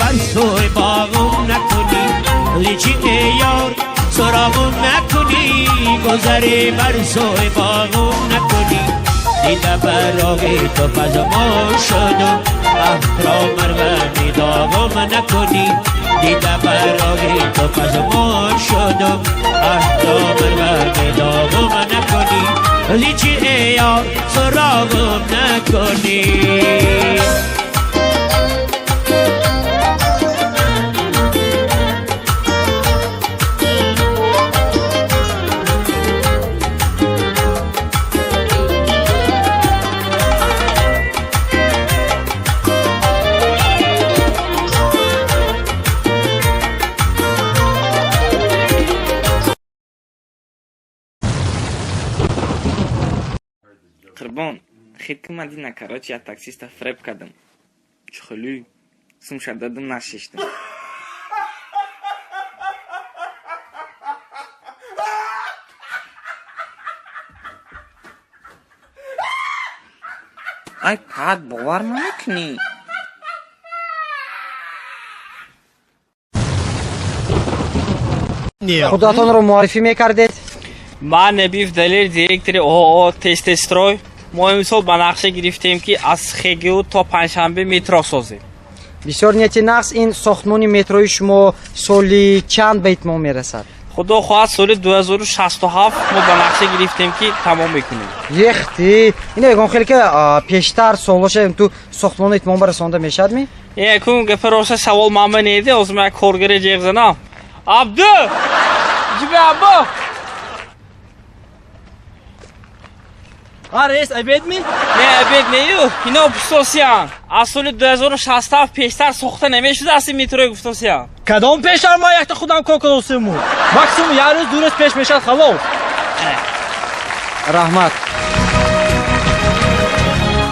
Бар сӯи боғум накунӣ, личи эй ёр, суроғум накунӣ, гузаре бар сӯи боғум накунӣ. Дида бар роҳи ту пажмон шудум, аҳро марвани доғум накунӣ. Дида бар роҳи ту пажмон шудум, аҳро марвани доғум накунӣ, личи эй ёр, суроғум накунӣ. Қурбон, хит ки ман дина, короче, я таксиста фреб кардам. Чхолю сумша дадам, нашиштам. Ай пад, бовар намекунӣ. Худатонро муаррифӣ мекардед? Ман Набиев Далер, директори ООО «Тестестрой». Мо имсол ба нақша гирифтем, ки аз ХГУ то Панҷшанбе метро созем. Бисёр нияти нағз. Ин сохтмони метрои шумо соли чанд ба итмом мерасад? Худо хоҳад, соли 2067 мо ба нақша гирифтем, ки тамом мекунем. Ехти, ина ягон хеле ки пештар солоша ту сохтмони итмом ба расонда мешавадми? Якун гапа роста, савол мама неди. Ҳозир ман як коргаре ҷеғ занам. Абду, ҷиби аббо. А, рейс, обед ми? Не, обед нею. Ино пустосиян, аз соли 2067 пештар сохта намешудааст ин метрои, гуфтосиян. Кадом пештар? Ма якта худам кор кардосиму. Максимум як рӯз, 2 рӯз пеш мешавад, халос. Раҳмат.